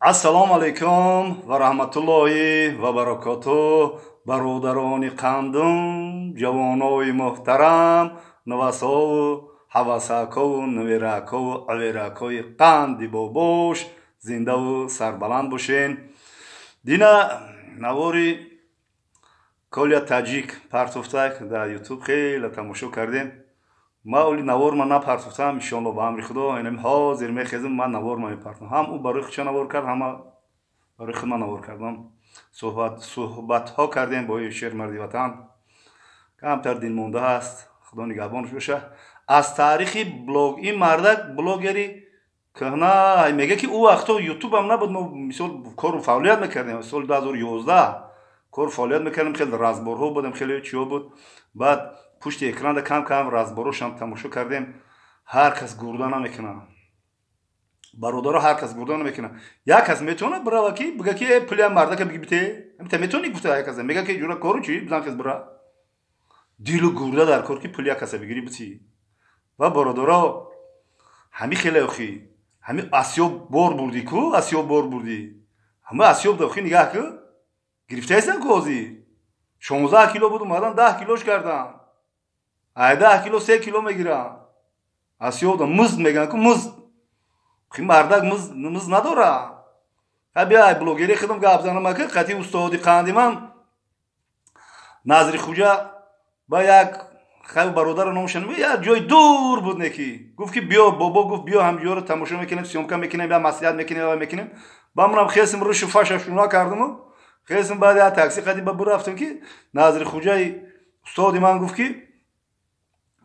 Ассалому алайкум ва раҳматуллоҳи ва баракоту. Бародарони қандум, ҷавонои муҳтарам, навасову ҳавасакову наверакову аверакои қанди бобош, зиндаву сарбаланд бошен. Дина навори Коля Таҷик партофтак дар Ютуб, хеле тамошо кардем. Ма оли навор ма напартофтам, иншоалло, ба амри Худо инам ҳозир мехезам, ман навор ма мепартам. Ҳам ӯ барои худша навор кард, ҳама барои худ ман навор кардам. Суҳбатҳо кардем бо шермарди ватан. Камтар дилмонда ҳаст, Худо нигаҳбонаш боша. Аз таърихи блог ин мардак блогери кӯҳна мега, ки ӯ вақто Ютубам набуд, мо мисол кору фаъолият мекардем. Соли 2011 кору фаъолият мекардем, хеле разборҳо будем, хеле чиҳо буд. Баъд пушти экранда кам кам разборошам тамошо кардем. Ҳар кас гурда намекунад, бародаро, ҳар кас гурда намекунад. Як кас метавонад бирава, ки бига, ки пулиам мардака биги бите, та метавонӣ гуфта. Як каса мега, ки ҷура кору чи бизан, кас бира дилу гурда дар кор, ки пули як каса бигирӣ бити. Ва бародаро, ҳами хеле охи ҳами асёб бор бурдӣ ку, асёб бор бурдӣ, ҳама асёб да охи нигаҳ ку, гирифтаестан ку. Ҳозир 16 кило буд, омадан 10 килош кардам, ай 10 кило 3 кило мегирам. Асёб да музд меган ку, музд. Хи мардак музд надора. Ха, бия ай блогери худам гап занам. Ака қати устоди қанди ман Назри Хуҷа ба як хай бародаро номашон як ҷои дур буд, неки гуфт, ки биё, бобо гуфт, биё, ҳамҷоро тамошо мекунем, съёмка мекунем, я маслиҳат мекунем, ва мекунем. Ба манам хесим, рушу фаша шуна кардаму хесим. Баъд як такси қади ба бурафтам, ки Назри Хуҷаи устоди ман гуфт, ки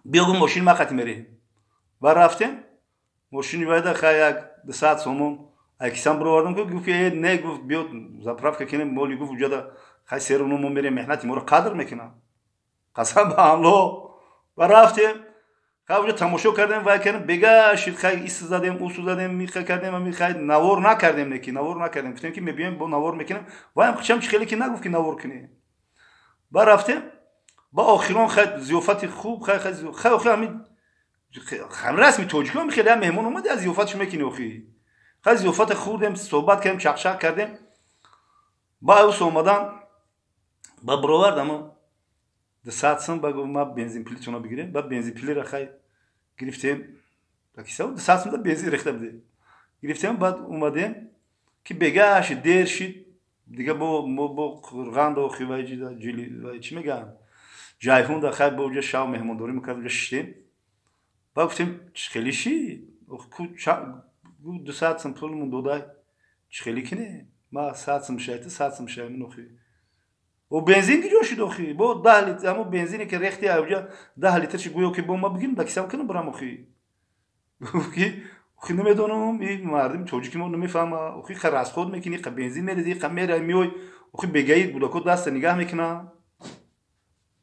биё, гуфт, мошини ма қати мерем. Ва рафтем мошини вайда. Хай, як 200 сомон айкисам бировардам. Гуфт, ки не, гуфт, биё, заправка кунем моли. Гуфт, уҷада хай серуно мо мерем, меҳнати моро қадр мекунам, қасам ба Алло. Ва рафтем, хай, уҷа тамошо кардем, вай кардем, бега шид. Хай, ис задем, усу задем, миха кардем, ми хай навор накардем, неки навор накардем. Гуфтем, ки мебиёем, бо навор мекунем. Ваям хичам чи хеле ки нагуфт, ки навор кунем. Ба рафтем, ба охирон хай зиёфати хуб, хай, хай, хай, охир ҳамин ҳам расми тоҷикон хеле ҳам меҳмон омади, аз зиёфатш мекунӣ. Охи хай зиёфата хӯрдем, суҳбат кардем, чақчақ кардем. Ба ус омадан ба бировард амо 200 сум. Ба гуфт, ма бензинпулитона бигирем. Ба бензинпулира хай гирифтем, 200 сум да бензин рехта будем, гирифтем. Баъд омадем, ки бега шид, дер шид дига. Бо мо бо қурғанда охи вай ҷили чӣ мегӯянд, Ҷайҳунда, хай, бо уҷа шав меҳмондорӣ мекард, уҷа шиштем. Ба гуфтем, чӣ хеле шид? 200 сум пулмон додай, чӣ хеле кинем? Ма 100 сум шайта, 100 сум шай мин. Охи, о бензин киҷо шид? Охи, бо 10 литр ҳамо бензине, ки рехти уҷа, 10 литрши гӯё, ки бо ма бигирам, да кисам кунам, бирам. Охи, гуфт, ки охи намедонам, и мардими тоҷики мо намефаҳма. Охи, ха расход мекунӣ, ха бензин мерезӣ, ха мерай, миёй, охи бегаи гудако даста нигаҳ мекунам.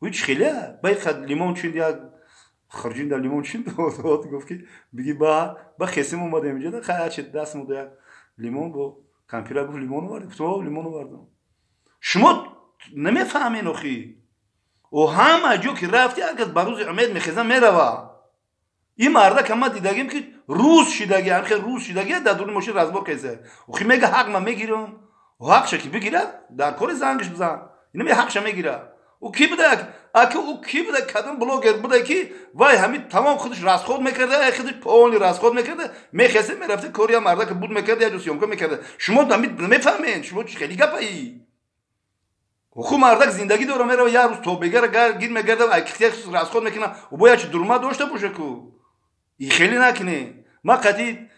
Ӯ чӣ хеле бай лимон чин, як хурҷинда лимон чин дод, гуфт, ки биги. Ба хесим омадем инҷа, хай, ачи даст мода як лимон бо кампира. Гуфт, лимон овард? Гуфт, лимон овардам. Шумо намефаҳмен. Охи, о ҳама ҷо ки рафти, ҳар кас ба рӯзи умед мехеза, мерава. Ин мардак ҳама дидагим, ки рӯз шидаги, ҳамхел рӯз шидаги, дар дури мошин разбор кеса. Охи, мега, ҳақ ма мегирам. Ҳақша ки бигирад, дар кори зангиш бизан. Инаме ҳақша мегирад. Ӯ ки буда? Аки ӯ ки буда? Кадом блогер буда, ки вай ҳамин тамом худаш расход мекарда, худаш полный расход мекарда, мехеса, мерафта, кори я мардака буд мекарда, я ҷо съёмка мекарда? Шумо намефаҳмед, шумо чӣ хеле гапаи? Ху мардак зиндагӣ дора, мерава, як рӯз то бегара гир мегарда, расход мекуна. Ӯ бояд чи дурма дошта боша ку. И хеле накунӣ. Ма қатъи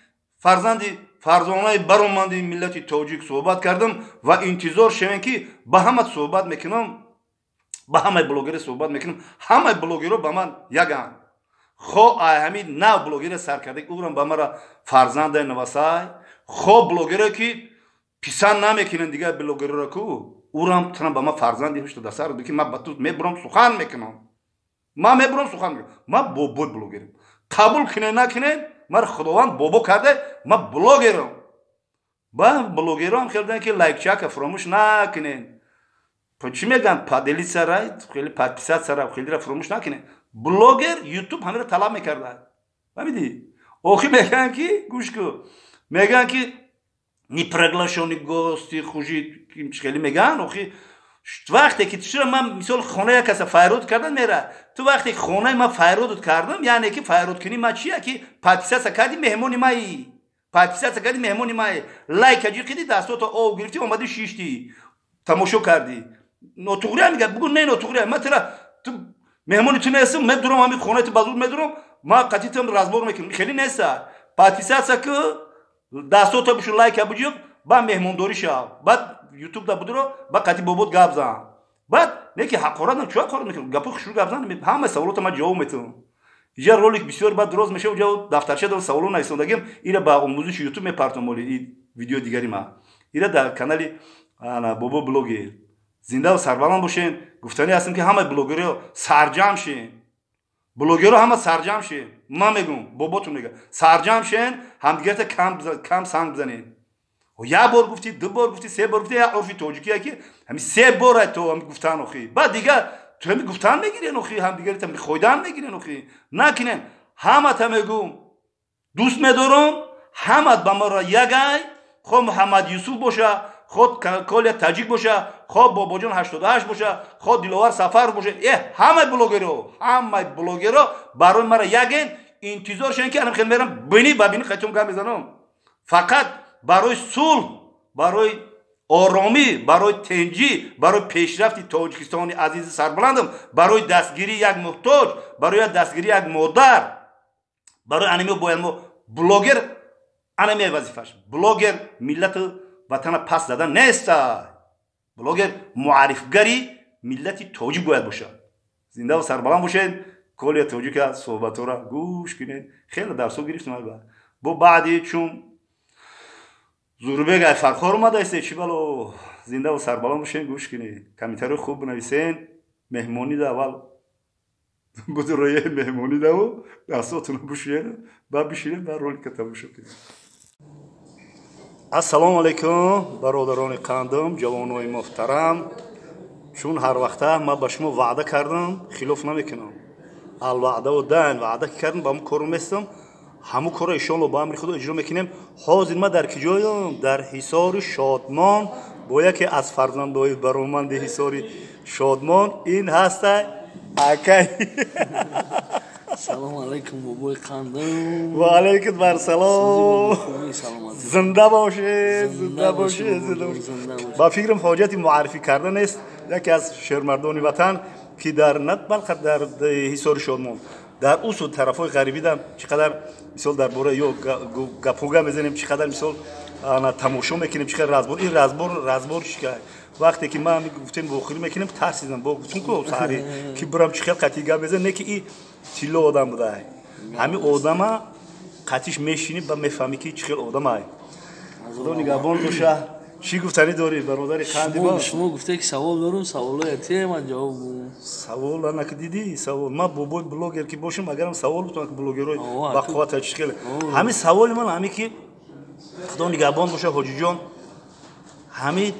фарзанди фарзонаи бароманди миллати тоҷик суҳбат кардам ва интизор шавем, ки ба ҳама суҳбат мекунам, ба ҳамаи блогере суҳбат мекунам. Ҳамаи блогерро ба ман яганд. Хо ай ҳамин нав блогере сар карда, ӯрам ба мара фарзандаи навасай, хо блогере, ки писанд намекунанд дигар блогерро ку, ӯрам тунам ба ман фарзанди ҳушта дасар, ки ман ба ту мебурам, сухан мекунам. Ман мебурам, сухан мекунам. Ман бобои блогерам, қабул кунед, накунед, мара Худованд бобо карда, ман блогерам. Ба блогерам хел ки лайкчака фуромӯш накунед. Чӣ мегӯянд, поделиться рай, хеле подписаться ра, хелера фуромӯш накунед. Блогер Ютуб ҳамеро талаб мекарда, фаҳмидӣ? Охи мегӯянд, ки гӯш ку, мегӯянд, ки Неприглашённый гости хуже, хеле меган. Охи, вақте ки чира ман, мисол, хонаи як каса файрод кардан мера, ту вақте ки хонаи ман файродут кардам, яъне ки файродкунӣ ма чия? Ки подписаться кардӣ, меҳмони маи, подписаться кардӣ, меҳмони маи, лайка ҷиқидӣ, дастото ов гирифтӣ, омадӣ, шиштӣ, тамошо кардӣ. Нотуғрия мега, бугу, не, нотуғрия. Ма тира, ту меҳмони ту нестам, медурам ҳами хонаи ту, базур медурам, ма қатитам разбор мекунам. Хеле неста. Подписаться ку, дастото бишу, лайка буҷиқ, ба меҳмондорӣ шав, баъд ютуб да будуро, ба қати бобот гап зан. Баъд не ки ҳақорат на, чӯ ҳақорат мекунам? Гапои хушрӯ гап зан, ҳамаи саволота ман ҷавоб метавам. Иҷа ролик бисёр баъд роз мешава, ҷа дафтарча дорам, саволо нависондагим, ира ба омӯзиши ютуб мепартом. Оли и видеои дигари ма ира дар канали Бобо Блогер. Зиндаву сарбаланд бошен. Гуфтанӣ ҳастем, ки ҳамаи блогерҳо сарҷамъ шен, блогерҳо ҳама сарҷамъ шен. Ман мегӯм, боботун мега, сарҷамъ шен, ҳамдигарта кам санг бизанед. Як бор гуфтӣ, ду бор гуфтӣ, се бор гуфтӣ, як урфи тоҷикие, ки ҳами се бора то ҳами гуфтан, охи, баъд дигар ту ҳами гуфтан мегирен, охи, ҳамдигарита хойдан мегирен. Охи, накунен. Ҳамата мегӯм, дӯст медорам, ҳамат ба маро ягай, хо Муҳаммад Юсуф боша, хо Коля Таҷик боша, хо Бобоҷон 88 боша, хо Диловар Сафар боша, ҳамаи блогеро, ҳамаи блогеро барои мара яген. Интизор шен, ки анам хел мерам, бини ба бини қатём гап мезанам. Фақат барои сулҳ, барои оромӣ, барои тенҷӣ, барои пешрафти Тоҷикистони азизи сарбаландам, барои дастгирии як муҳтоҷ, барои дастгирии як модар, барои анаме бояд мо блогер, анаме вазифаш. Блогер миллату ватана пас задан неста, блогер муаррифгари миллати тоҷик бояд бошад. Зиндаву сарбаланд бошед. Коля Тоҷика суҳбатҳоро гӯш кунед, хеле дарсҳо гирифтем. Бо баъди чун Зурбег ай Фархор омадааст, чӣ бало. Зиндаву сарбаланд бошед, гӯш кунед, комментариҳои хуб бинависен. Меҳмонида аввал будурои меҳмонидаву дастотонро бушӯед, баъд бишинед, баъд ролика тамошо кунед. Ассалому алайкум, бародарони қандам, ҷавонои муҳтарам. Чун ҳар вақта ман ба шумо ваъда кардам, хилоф намекунам. Алваъдаву дан, ваъда ки кардам, ба ҳамун корро местам, ҳамун корро иншоалло ба амри Худо иҷро мекунем. Ҳозир ман дар киҷоям? Дар Ҳисори Шодмон, бо яке аз фарзандои бароманди Ҳисори Шодмон. Ин ҳаста акай. Салому алайкум, бобои қандам. Ва алайкум барсалом. Зинда бошед, зинда бошед, зинда бошед. Ба фикрам, ҳоҷати муаррифӣ карда нест. Яке аз шермардони ватан, ки дар на балка дар Ҳисори Шодмон, дар усу тарафҳои ғарибида чӣ қадар, мисол, дар бораи ё гапуга мезанем, чӣ қадар, мисол, тамошо мекунем, чӣ қадар разбор. Ин разбор, разбор чӣ? Вақте ки ман гуфтем, вохӯрӣ мекунем, тарсидам, бо гуфтум ку саҳари ки бурам, чӣ хел қатъи гап мезанем. Не ки и тилло одам будай. Ҳамин одама қатиш мешинӣ, ба мефаҳмӣ, ки чӣ хел одамай. Худо нигаҳбон боша. Чӣ гуфтанӣ дорӣ, бародари қанди? Шумо гуфте, ки савол дорум, саволоя те, ман ҷавоб гум. Савол анаки дидӣ, савол ман бобои блогер ки бошам, агарам савол бутонам, ки блогерҳои бақуввата чӣ хел. Ҳамин саволи ман ҳамин, ки Худо нигаҳбон боша, ҳоҷиҷон, ҳамин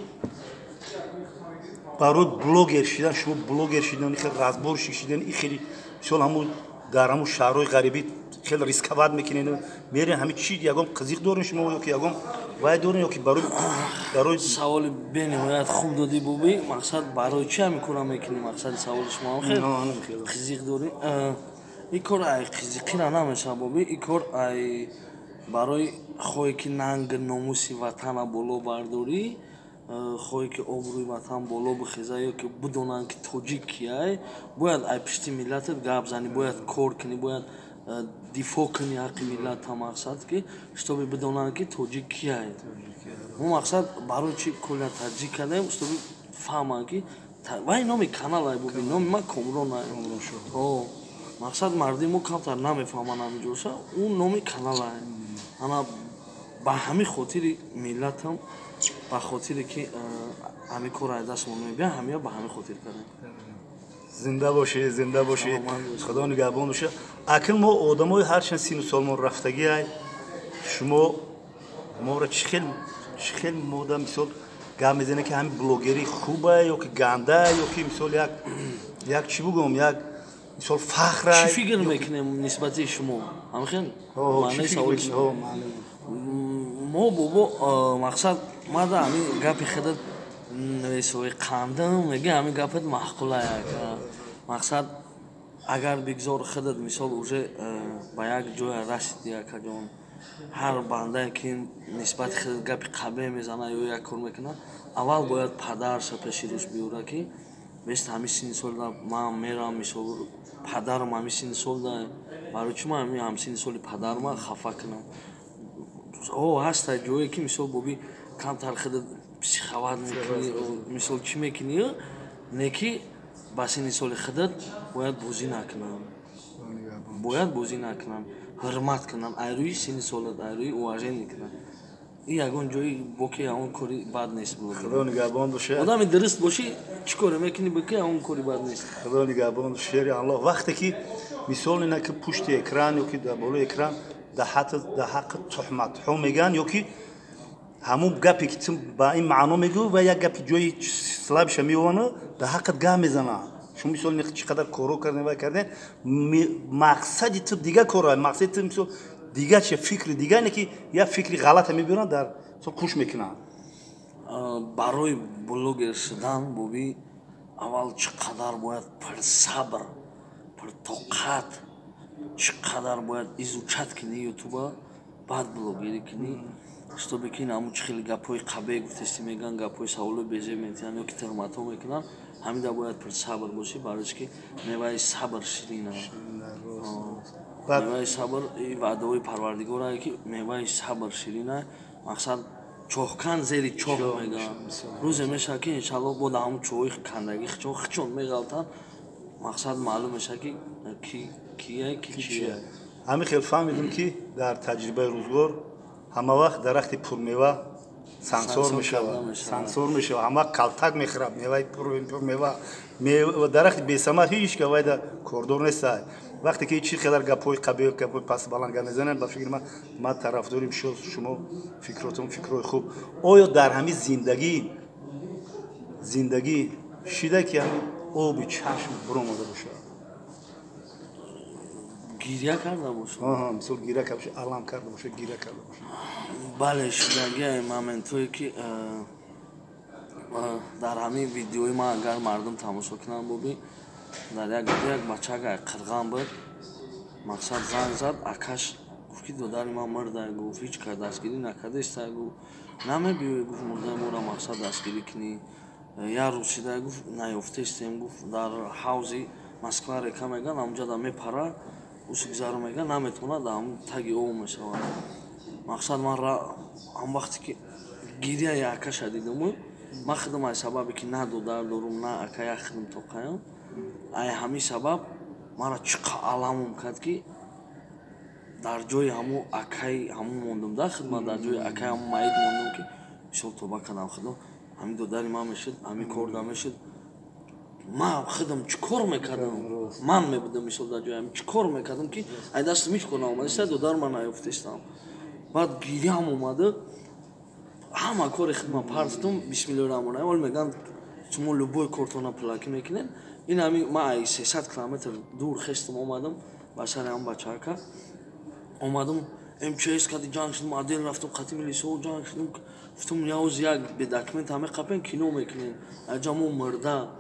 барои блогер шидан, шумо блогер шидан, хел разборщик шидан, и хеле, мисол, ҳамун дар ҳамун шаҳрҳои ғарибӣ хеле рисковать мекунед, мерен, ҳамин чи ягон қизиқ дорем шумо ё ки ягон вай дорем, ё ки барои Саволи бениҳоят хуб додӣ, бобӣ. Мақсад, барои чи ҳамин кора мекунӣ? Мақсади саволи шумо хел қизиқ дорӣ. Ин кор ай қизиқира намешавад, бобӣ. Ин кор ай барои хоҳе, ки нанг номуси ватана боло бардорӣ, хоҳе, ки обрӯи ватан боло бихеза, ё ки бидонанд, ки тоҷик кияй, бояд ай пишти миллатат гап занӣ, бояд кор кунӣ, бояд дифоъ кунӣ ҳаққи миллата. Мақсад, ки чтобы бидонанд, ки тоҷик кияй. Мо мақсад, барои чи Коля Таҷик кардем? Чтобы фаҳманд, ки вай номи канал ай, буби, номи ман Комрон ай. Мақсад, мардуми мо камтар намефаҳманд ҳамиҷоша, ӯ номи канал ай. Ана ба ҳамин хотири миллатам, ба хотире ки ҳамин кор ай дастмон мебиям, ҳамия ба ҳамин хотир кардем. Зинда бошед, зинда бошед, Худо нигаҳбон боша. Акн мо одамои ҳарчанд сину солмон рафтагӣ ай, шумо моро чӣ хел мода, мисол, гап мезанед, ки ҳамин блогерӣ хуба ё ки ганда, ё ки, мисол, як чӣ бугум, як, мисол, фахра? Чӣ фикр мекунем нисбати шумо? Ҳамхел маънаи саволи? Мо бобо, мақсад мада ҳамин гапи худат весои қандам меги, ҳамин гапат маъқулая. Мақсад, агар бигзор худат, мисол, уже ба як ҷоя расиди, акаҷон, ҳар бандае ки нисбати худат гапи қабеҳ мезана ё як кор мекунад, аввал бояд падарша пеши рӯш биёра, ки бест ҳамин синни солда ман мерам, мисол, падарам ҳамин синни солда, барои чӣ ман ҳамин ҳамсинни соли падарма хафа кунам? О, ҳаста ҷое ки, мисол, боби камтар худат психовать мекунӣ, мисол, чӣ мекунӣ, не ки ба синни соли худат бояд бозӣ накунам, бояд бозӣ накунам, ҳурмат кунам, айрӯи синни солат, айрӯи уважение кунам. И ягон ҷои боки ягон кори бад нест. Худо нигаҳбон боша. Одами дуруст бошӣ, чӣ коре мекунӣ, бики, ягон кори бад нест. Худо нигаҳбон, шери Аллоҳ. Вақте ки, мисол, ина ки пушти экран ё ки дар болои экран дар ҳаққи туҳматҳо мегӯянд ё ки ҳамун гапе ки ту ба ин маъно мегӯ ва як гапи ҷои слабиша меована, дар ҳаққат гап мезананд. Шумо, мисол, чӣ қадар корҳо кардем вай кардем, мақсади ту дигар кор, мақсади ту, мисол, дигар чи, фикри дигар, не ки як фикри ғалата мебиёранд, дар мисол куш мекунанд. Барои блогер шудан, боби, аввал чӣ қадар бояд пурсабр, пуртоқат, чӣ қадар бояд изучать кунӣ ютуба, баъд блогерӣ кунӣ, чтобы ки ҳамун чӣ хеле гапҳои қабеҳ гуфтести мегӯянд, гапҳои саволои безеб метиҳанд ё ки туҳматҳо мекунанд, ҳамида бояд пурсабр бошӣ, барои чи ки меваи сабр ширина. Меваи сабр, ваъдаҳои Парвардигорае ки меваи сабр ширина. Мақсад, чоҳкан зери чоҳ мегӯянд, рӯзе мешавад ки, иншалло, бо дар ҳамун чоҳи кандагӣ хичон меғалтанд. Мақсад, маълум мешавад, ки кия, ки чия. Ҳамин хел фаҳмидем, ки дар таҷрибаи рӯзгор ҳама вақт дарахти пурмева сангсор мешавад, сангсор мешавад, ҳама вақт калтак мехӯрад меваи пурмева. Дарахти бесамар ҳеҷ ка вайда кордор нестай. Вақте ки чӣ қадар гапҳои қабеҳ, гапҳои паст баланд гап мезананд, ба фикри ман, ман тарафдорим шумо, фикротон фикрҳои хуб. Оё дар ҳамин зиндагӣ шида ки ҳамин оби чашм биромада бошад? Гиря карда бошам? Мисол, гиря карда боша, алам карда боша, гиря карда боша. Бале, шудагиа моментҳое ки дар ҳамин видеои ман агар мардум тамошо кунанд, боби, дар як бачага қирған буд. Мақсад, занг зад акаш, гуфт ки додари ман мурда, гуфт, ҳеҷ кас дастгирӣ накардаиста, гуфт, намебиёй, гуфт, мурдаи моро, мақсад, дастгирӣ кунӣ. Як рӯз шида, гуфт, наёфтаистем, гуфт, дар ҳавзи Москва река меган, ҳамунҷода мепара, усгизаро меган, наметавонад, дар ҳамун таги об мешавад. Мақсад, ман ҳам вақте ки гиряи акаша дидаму, ман худам ай сабабе ки на додар дорум, на ака, як худам тоқаям, ай ҳамин сабаб мара чӣ қа аламум кард, ки дар ҷои ҳамун акаи ҳамун мондум, да хидмат, дар ҷои акаи ҳамун маид мондум, ки мисол, тоба кардам, худо, ҳамин додари ман мешуд, ҳамин кор намешуд, ман худам чӣ кор мекардам? Ман мебудам, мисол, дар ҷои ҳамин чӣ кор мекардам, ки ай дастам ҳеҷ кор наомадаиста, додар ман наёфтаистам. Баъд гирям омада, ҳама кори хидмат партитум, бисмиллоҳи раҳмони раҳим. Ҳол мегӯянд, шумо любой кортона пулакӣ мекунед. Ин ҳами ман ай 300 километр дур хестам, омадам ба сари ҳам бачаака омадам, МЧС кади ҷанг шудам, отдел рафтам, қати милисиҳо ҷанг шудам. Гуфтам, явоз як бедокумент ҳаме қапен, кино мекунем, аҷа мо мурда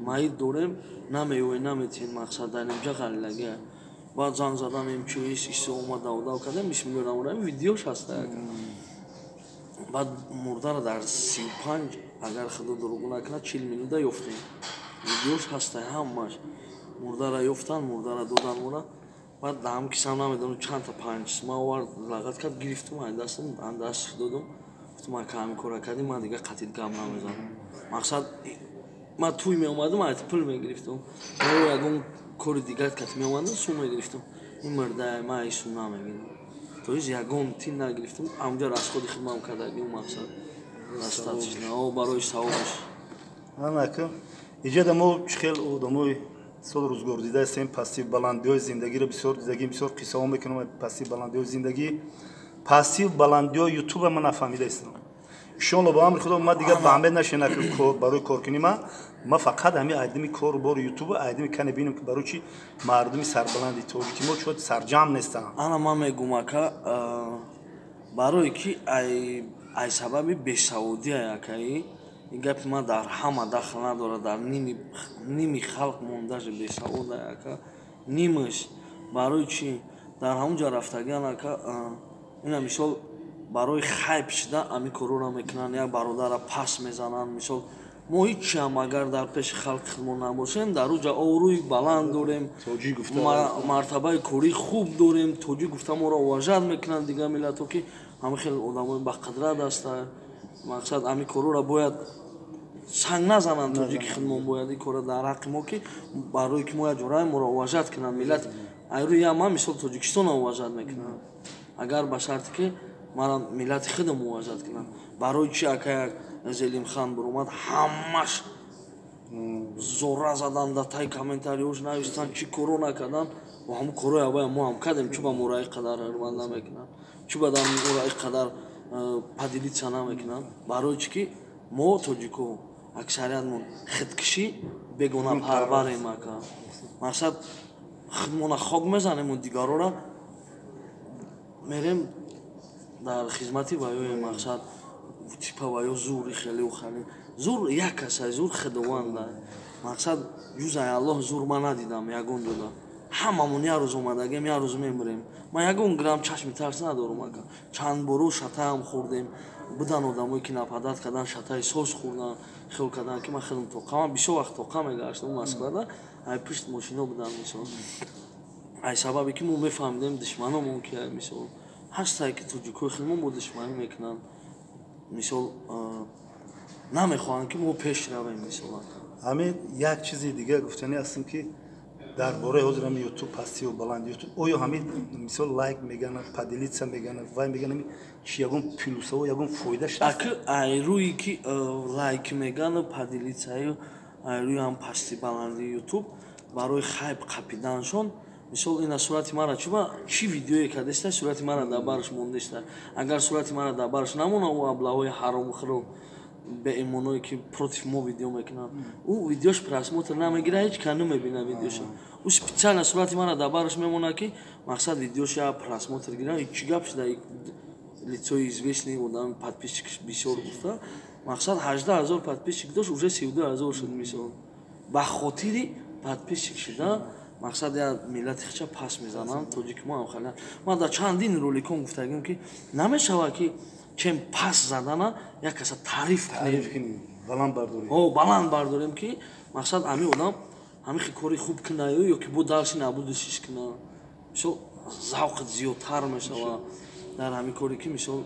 маид дорем, намеёед, наметиҳен. Мақсад, дар инҷа ғалилагия. Баъд занг задам МЧС, исо омад, давдав кардем, бисмиллоҳи раҳмони раҳим, видеош ҳаста. Баъд мурдаро дар 35, агар худо дурӯғ накунад, 40 минута ёфтем. Видеош ҳаста ҳамаш. Мурдара ёфтан, мурдара додан мора. Баъд дар ҳам кисам намедонам чандта 5 сума овард, лағат кард, гирифтум, ай дастам дастш додум, гуфтум, ака, ҳамин кора кардем, ман дигар қатъит гап намезанам. Мақсад, ман тӯй меомадам, айта пул мегирифтам, ё ягон кори дигар кат меомадам, сум мегирифтам. Ин мурда, ман ай сум намегирам. То есть ягон тин нагирифтам, ҳамҷа расходи хидмам кардагим, мақсад, достаточно барои савобаш. Анака иҷода мо чӣ хел одамои сол рӯзгор дида ҳастем, пасти баландиҳои зиндагиро бисёр дидагим, бисёр қиссаҳо мекунам. Пасти баландиҳои зиндагӣ, пасти баландиҳои ютуба ман нафаҳмида истам. Иншоалло, ба амри Худо, ман дигар баҳмед нашена барои коркунӣ. Ман фақат ҳамин айдими кору бори ютуба, айдими кане бинем, ки барои чӣ мардуми сарбаланди тоҷики мо чо сарҷамъ нестанд. Ана ман мегум, ака. Барое ки ай сабаби бесаводия акаи ин гапи ман дар ҳама дахл надорад, дар ними халқ мондаже бесавода ака, нимаш. Барои чӣ дар ҳамон ҷо рафтагиан ака? Ина мисол, барои хайп шуда ами корора мекунанд, як бародара пас мезананд. Мисол, мо ҳичиам агар дар пеши халқи худмон набошем, дар уҷа обрӯи баланд дорем, мартабаи кории хуб дорем. Тоҷик гуфта моро уважать мекунанд дигар миллатҳо, ки ҳама хел одамои бақадрат ҳастанд. Мақсад, ами корора бояд санг назананд. Тоҷики худмон бояд ин кора дар ҳаққи мо, ки барое ки мо як ҷораи моро уважать кунанд миллат. Айрӯи я ман мисол Тоҷикистонро уважать мекунам, агар ба шарте ки мара миллати худам уважать кунанд. Барои чи ака як Зелимхан буромад, ҳамаш зора задан, дар таи комментариҳош навистан, чӣ коро накардан ва ҳамун корои аввая мо ҳам кардем. Чӯ ба мора ин қадар ҳурмат намекунанд? Чӯ ба дар мора ин қадар поделиться намекунанд? Барои чӣ ки мо тоҷико аксариятмон худкушӣ, бегонапарварем ака. Мақсад, худмона хок мезанему дигарора мерем дар хизмати ваёи. Мақсад, типа ваё зури хелеу хеле зур як касай, зур худованда. Мақсад, ҷузай Аллоҳ зур ман надидам ягон ҷода. Ҳамамон як рӯз омадагем, як рӯз мемирем. Ман ягон грамм чашми тарс надорам ака. Чанд боро шатаам хӯрдем, будан одамое ки нападать кардан, шатаи сос хӯрдан, хиёл кардан ки ман хелм тоқа. Ман бисёр вақт тоқа мегаштам Москвада, ай пушт мошино будам. Мисол, ай сабабе ки мо мефаҳмидем душманомон ки, мисол, ҳастае ки тоҷикои хелмон бо душманӣ мекунанд. Мисол, намехоҳанд ки мо пеш равем, мисол. Ҳамин як чизи дига гуфтанӣ ҳастем, ки дар бораи ҳозир ҳами Ютуб, пастию баланд Ютуб, оё ҳамин мисол лайк меганад, поделиться меганад, вай меганад, чи ягон плюсаво, ягон фоидаш? Аки айрӯи ки лайк мегану поделиться ю, айрӯи ҳам пасти баланди Ютуб барои хайп қапиданшон. Мисол, ина сурати мара чуба чӣ видеое кардеста, сурати мара дар бараш мондеста. Агар сурати мара дар бараш намона, ӯ аблаҳои ҳаромхӯро, беимоное ки против мо видео мекунанд, ӯ видеош просмотр намегира, ҳеҷ кас намебина видеоша. Ӯ специально сурати мара дар бараш мемонад, ки мақсад, видеоша просмотр гира. Чӣ гап шуда, лицои известный одам, подписчик бисёр гуфта. Мақсад, 18 000 подписчик дошт, уже 32 000 шуд. Мисол, ба хотири подписчик шуда, мақсад, як миллати хича пас мезананд. Тоҷики мо ҳам хеле. Ман дар чандин роликон гуфтагим, ки намешавад, ки чем пас задана як каса таъриф кунем, баланд бардорем, ки мақсад, ҳами одам ҳами хи кори хуб кунаю ё ки бо дарси набудишиш куна. Мисол, завқат зиёдтар мешавад дар ҳами коре ки, мисол,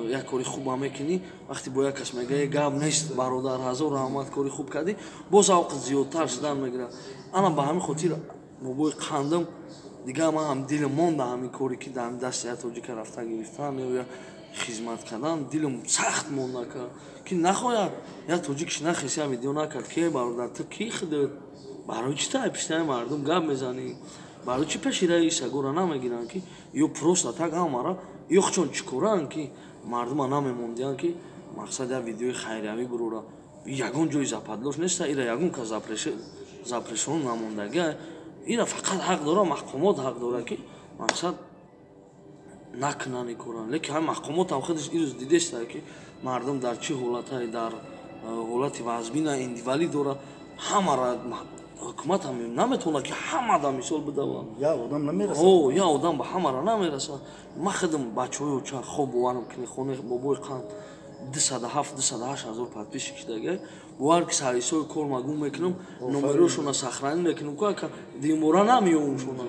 як кори хуба мекунӣ, вақте бо як кас мега: «Гап нест, бародар, ҳазор раҳмат, кори хуб кардӣ», бо завқат зиёдтар шудан мегирад. Ана ба ҳамин хотир, бобои қандам, дигар ман ҳам дилам монда ҳамин коре ки дар дасти як тоҷика рафта гирифтан ё хизмат кардан, дилам сахт монда, ки нахояд як тоҷик шинахес, як видео накард, ки: «Бародар, ту ки худат? Барои чӣ та пиштаи мардум гап мезанӣ? Барои чӣ пеши раи сагора намегиранд?» Ки ё просто так ҳамара ё чон чӣ коранд, ки мардума намемондиянд, ки мақсад, як видеои хайриявӣ бурора. Ягон ҷои западлош неста, ира ягон кас запрещен намондага. Ира фақат ҳақ дора мақомот, ҳақ дора, ки мақсад, накунанд ин корро. Лекин ҳами мақомот ҳам худаш ирӯз дидеста, ки мардум дар чӣ ҳолатае, дар ҳолати вазбина, индивалӣ дора ҳамара. Ҳукумат ҳам наметавонад, ки ҳамада мисол бидава. Як одам намерасад. О, як одам ба ҳамара намерасад. Ман худам бачаҳои оча хоб боварам кунӣ, хонаи бобои қанд 207, 208 ҳазор подписчик шудага. Бовар ки сарисои кор ма гум мекунам, номерошона сохранить мекунам, ку ака димбора намеёвум шона,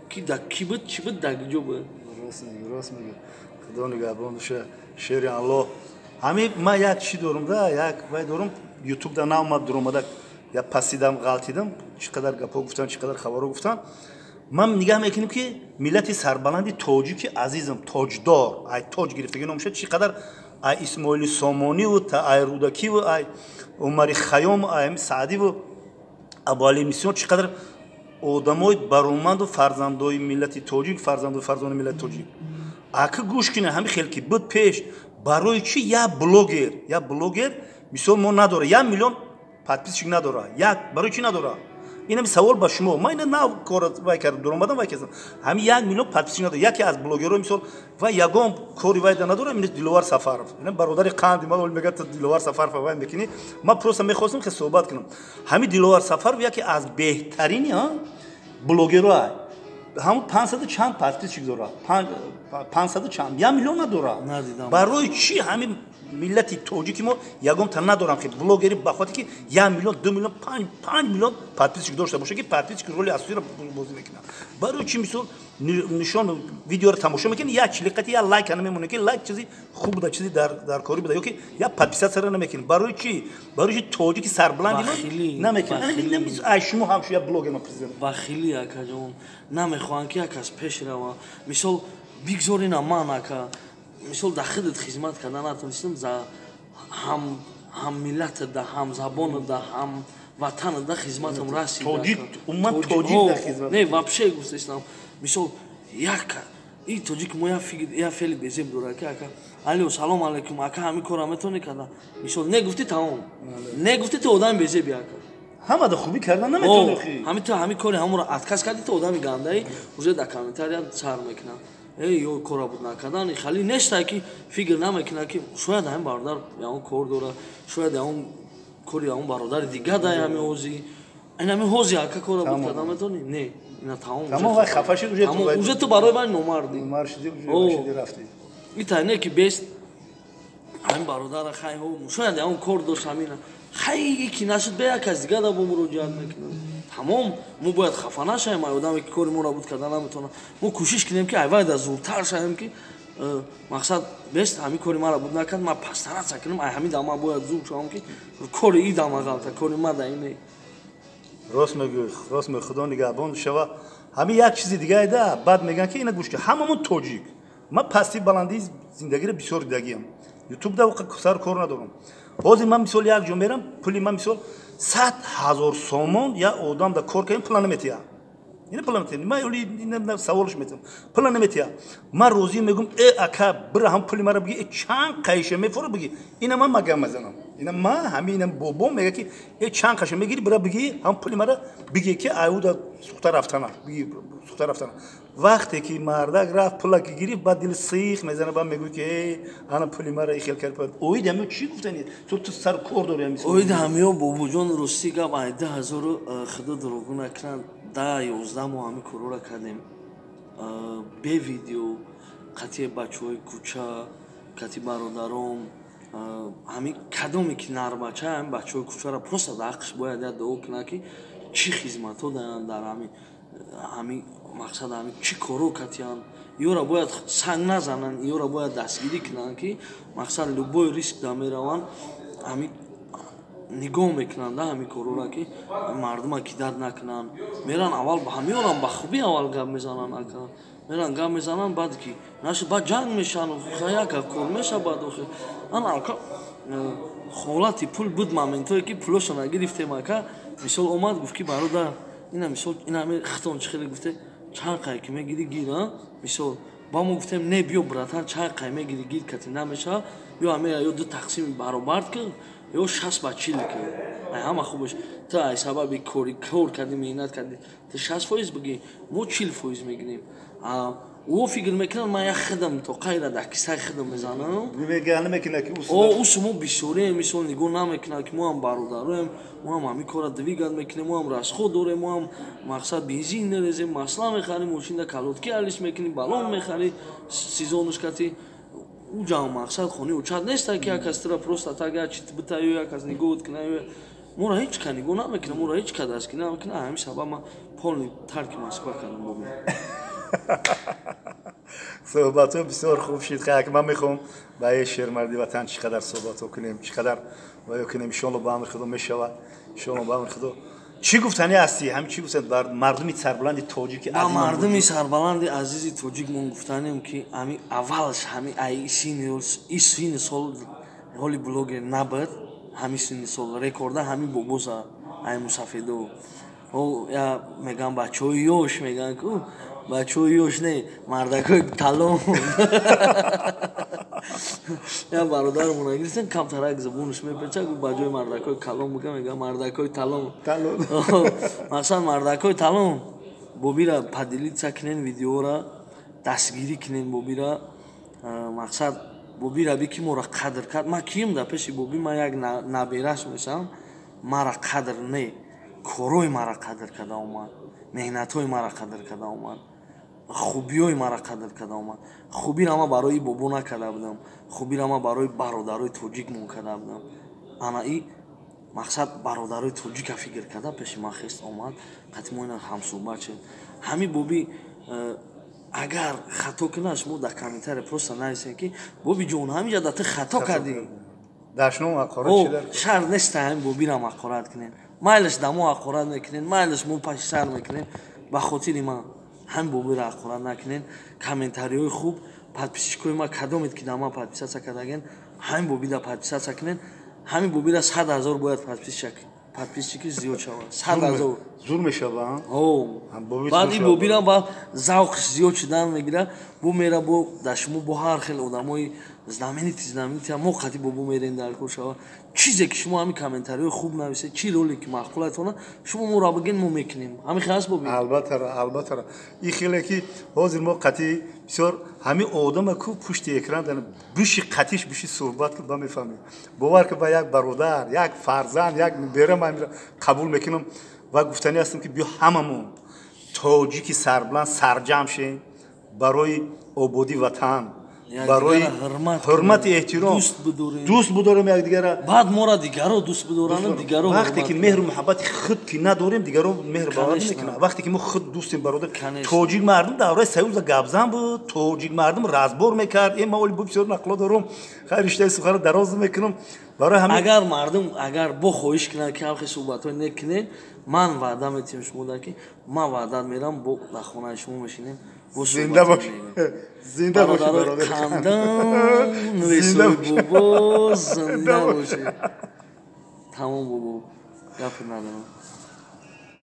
ки да ки буд, чӣ буд, да киҷо буд. Рост мегӣ, рост мегӣ, Худо нигаҳбон боша, шери Аллоҳ. Ҳамин ман як чӣ дорум да, як вай дорум, Ютуб да наомад, дуромада я пасидам, ғалтидам, чӣ қадар гапҳо гуфтан, чӣ қадар хабарҳо гуфтан. Ман нигаҳ мекунем, ки миллати сарбаланди тоҷики азизам, тоҷдор, ай тоҷ гирифтаги номша, чӣ қадар ай Исмоили Сомониву та ай Рӯдакиву, ай Умари Хайёму, ай Саъдиву, Абуали Миссион, чӣ қадар одамои бароманду фарзандои миллати тоҷик, фарзанду фарзони миллати тоҷик. Ака, гӯш кунед, ҳамин хел ки буд пеш, барои чӣ як блогер, мисол, мо надора 1 миллион подписчик надора, як барои чӣ надора? Инами савол ба шумо. Ман ина нав кор вай кардам, дуромадам вай кардам. Ҳамин 1 миллион подписчик надорам. Яке аз блогерҳо, мисол, вай ягон кори вай надорам, ин Диловар Сафаров. Ина бародари қанди ман ол мегӯяд, Диловар Сафаров вай мекунӣ. Ман просто мехостам ки суҳбат кунам. Ҳамин Диловар Сафаров яке аз беҳтарини блогерҳо. Ҳамон 500 чанд подписчик дорад. 500 чанд, 1 миллион надорад. Барои чӣ ҳамин миллати тоҷики мо ягонта надорам ки блогери ба хотир ки 1 миллион, 2 миллион, 5 миллион подписчик дошта боша, ки подписчик роли асосиро бозӣ мекунад? Барои чӣ, мисол, нишон видеоро тамошо мекунӣ, як чилиқати як лайк намемонӣ, ки лайк чизи хуб буда, чизи дар корӣ буда, ё ки як подписаться намекунӣ? Барои чӣ? Барои чӣ тоҷики сарбаланди мо намекунӣ? Ай шумо ҳам шу як блогер ма президент. Бахилӣ, акаҷон, намехоҳанд ки як кас пеш рава. Мисол, бигзор ина ман, ака, мисол, дар худат хизмат карда натонистам, за ҳаммиллатат, да ҳамзабонат, да ҳамватанат да хизматам расид. Тоҷик, умуман тоҷик да хизмат. Не, вообще гуфтаистам, мисол, як и тоҷик мо як феъли безеб дорад, ки ака, алло, салом алайкум, ака, ҳамин корро метавонӣ карда? Мисол, не гуфтӣ, тамом, не гуфтӣ, ту одами безеби, ака. Ҳамада хубӣ кардан наметавонӣ. Ҳами ту ҳамин кори ҳамонро отказ кардӣ, ту одами гандаӣ. Уже дар комментария сар мекунам, эй, ё кора буд накардан. Хали нестай ки фикр намекунад, ки шояд ҳамин бародар ягон кор дорад, шояд ягон кори ягон бародари дига дай. Ҳами ҳози ин ҳами ҳози, ака, кора буд карда метавонӣ? Не, ина тамом. Тамом, вай хафа шуд уже. Уже ту барои ман номардӣ. Номард шудӣ, уже шудӣ, рафтӣ. Ита не ки бест ҳамин бародара, хай, шояд ягон кор дошт, ҳамина, хай, ки нашуд, бе як кас дига да бо муроҷиат мекунад, тамом. Мо бояд хафа нашавем ай одаме ки кори моро буд карда наметавонад. Мо кӯшиш кунем, ки айвайда зудтар шавем, ки мақсад бест ҳамин кори маро буд накард, ман постараться кунам, ай ҳамин дама бояд зуд шавам, ки кори и дама ғалта, кори ма да ине. Рост мегӯй, рост мегӯй, Худо нигаҳбон шава. Ҳамин як чизи дигаеда баъд мегӯянд, ки ина гӯш кун, ҳамамон тоҷик. Ман пасти баландии зиндагиро бисёр дидагиам. Ютубда сар кор надорам. Ҳозир ман, мисол, як ҷо мерам, пули ман, мисол, 100 000 сомон як одам да кор кардем, пула наметиҳа. Ина пула наметиҳа. Ман оли саволш метиҳам, пула наметиҳа. Ман розӣ мегӯм: «Э, ака, бира, ҳам пули мара биги, э, чанд қайша мефора, биги». Ина ман магам мезанам, ина ман ҳамин ина бобом мега, ки э, чанд қайша мегири, бира, биги, ҳам пули мара биги, ки аюда сухта рафтана, биги, сухта рафтана. Вақте ки мардак рафт, пула ки гирифт, баъд дили сих мезана, баъд мегӯй, ки э, ана пули мара ихел кард. Оид ҳамиё чӣ гуфтани? Ту сар кор дори ҳами. Оид ҳамиё, бобоҷон, ростӣ гап, ай 2000, худо дурӯғ накунад, 10-11 моҳ ҳамин корора кардем бе видео, қатъи бачаҳои кӯча, қатъи бародаром. Ҳамин кадоме ки нарбача, ҳамин бачаҳои кӯчаро просто дар ҳаққиш бояд як дуо кунад, ки чӣ хизматҳо даянд дар ҳамин мақсад, ҳамин чӣ коро катиянд. Ёра бояд санг назананд, ёра бояд дастгирӣ кунанд, ки мақсад любой риск да мераванд, ҳамин нигоҳ мекунанд да ҳамин корора, ки мардума кидат накунанд. Меран аввал ҳамёрам ба хубӣ аввал гап мезананд, ака, меран гап мезананд, баъд ки нашуд, баъд ҷанг мешаванд, яка кор мешавад. Баъд охир ана, ака, ҳолати пул буд, моментое ки пулошо нагирифтем, ака. Мисол, омад, гуфт, ки бародар, ина, мисол, ина ҳами хитон чӣ хеле гуфте, чанд қай ки мегирӣ, гир. Мисол, ба мо гуфтем: «Не, биё, братан, чанд қай мегирӣ, гир, кати намешавад, ё ҳаме ё ду тақсими баробар кун, ё 60 ба 40 кун. Ай ҳама хубаш, ту ай сабаби кори кор кардӣ, меҳнат кардӣ, ту 60% бигӣ, мо 40% мегирем». Ӯ фикр мекунад, ман як хидам то қайра дар кисаи хидам мезанам. Усу мо бисёрем, мисол, нигоҳ намекунад, ки мо ҳам бародароем, мо ҳам ҳамин корра двигать мекунем, мо ҳам расход дорем, мо ҳам, мақсад, бензин мерезем, масла мехарем, мошинда колодки алиш мекунем, баллон мехарӣ, сезонуш кати уҷам. Мақсад, хони учат неста, ки як кас тура просто так як чи бита ё як кас нигоҳ куна. Моро ҳеҷ ка нигоҳ намекунад, моро ҳеҷ ка дастгирӣ намекунад. Ҳамин сабаб ман полный тарки Москва кардам, бобо. Суҳбатҳо бисёр хуб шид. Як ман мехоҳам ба е шермарди ватан чӣ қадар суҳбатҳо кунем, чӣ қадар ва кунем. Иншоалло, ба амри Худо мешавад, иншоалло, ба амри Худо. Чӣ гуфтанӣ ҳастӣ? Ҳамин чӣ гуфтан бар мардуми сарбаланди тоҷики? Ба мардуми сарбаланди азизи тоҷикмон гуфтанем, ки ҳами аввалш ҳами ай сини сол ҳоли блогер набуд, ҳами сини сол рекорда ҳами бобоса ай мусафедо я меган, бачаҳои ёш меган ку, бачаҳои ёш не, мардакои талон. Я бародармона гирифтем, камтарак забонаш мепеча, гуфт ба ҷои мардакои калон буга, мега мардакои талон. Мақсад, мардакои талон, бобира поделиться кунен, видеора дастгирӣ кунен бобира. Мақсад, бобира би ки моро қадр кард. Ман кием дар пеши боби? Ман як набераш мешавам. Мара қадр не, корои мара қадр карда омад, меҳнатҳои мара қадр карда омад, хубиҳои мара қадр карда омад. Хубиро ман барои бобо накарда будам, хубиро ман барои бародарои тоҷикмон карда будам. Ана и мақсад, бародарои тоҷика фикр карда, пеши ман хест омад, қати мо ина ҳамсӯҳбат шуд. Ҳами боби агар хато кунад, шумо дар комментария просто нависем, ки боби ҷон, ҳаминҷа да ту хато кардӣ. Шарт неста ҳамин бобирам ҳақорат кунем. Майлаш да мо ҳақорат мекунем, майлаш мо паши сар мекунем. Ба хотири ман ҳамин бобиро ҳақорат накунем. Комментариҳои хуб, подписчикои ма кадомед, ки да ман подписаться кардаген, ҳамин бобида подписаться кунен. Ҳамин бобира 100 000 бояд подписчики зиёд шавад, 100 000. Зур мешава. Баъд ин бобирам баъд завқш зиёд шудан мегира, бо мера, бо дар шумо бо ҳар хел одамои знаменитый, знаменитый мо қати бобо мерем, дар кор шава. Чизе ки шумо ҳамин комментариҳои хуб нависед, чӣ роле ки маъқулатона, шумо моро бигин, мо мекунем. Ҳамин хел аст, боби? Албатта, албатта. И хеле ки ҳозир мо қати бисёр ҳамин одама ку пушти экран биши, қатиш биши, суҳбат ки ба мефаҳмем. Бовар ки ба як бародар, як фарзанд, як бера ман қабул мекунам ва гуфтанӣ ҳастам, ки биё ҳамамон тоҷики сарбуланд сарҷамъ шем барои ободии ватан, барои ҳурмати эҳтиром, дӯст будорем якдигара. Баъд моро дигаро дӯст бидоранд, дигаро. Вақте ки меҳру муҳаббати худ ки надорем, дигаро меҳр бовар намекунад. Вақте ки мо худ дӯстем, бародар, тоҷик мардум давраи союза гапзан буд, тоҷик мардум разбор мекард. Э, ма оли бисёр нақло дорум. Хайр, риштаи суханро дароз мекунам. Барои ҳамин агар мардум агар бо хоҳиш кунанд, ки ҳамхел суҳбатҳо некунед, ман ваъда метиҳам шумо, ки ман ваъдат мерам, бо дар хонаи шумо мешинем. Зинда бош, зинда бош. Қандам нурисои бобо, зинда бошед. Тамом, бобо, гапи надорам.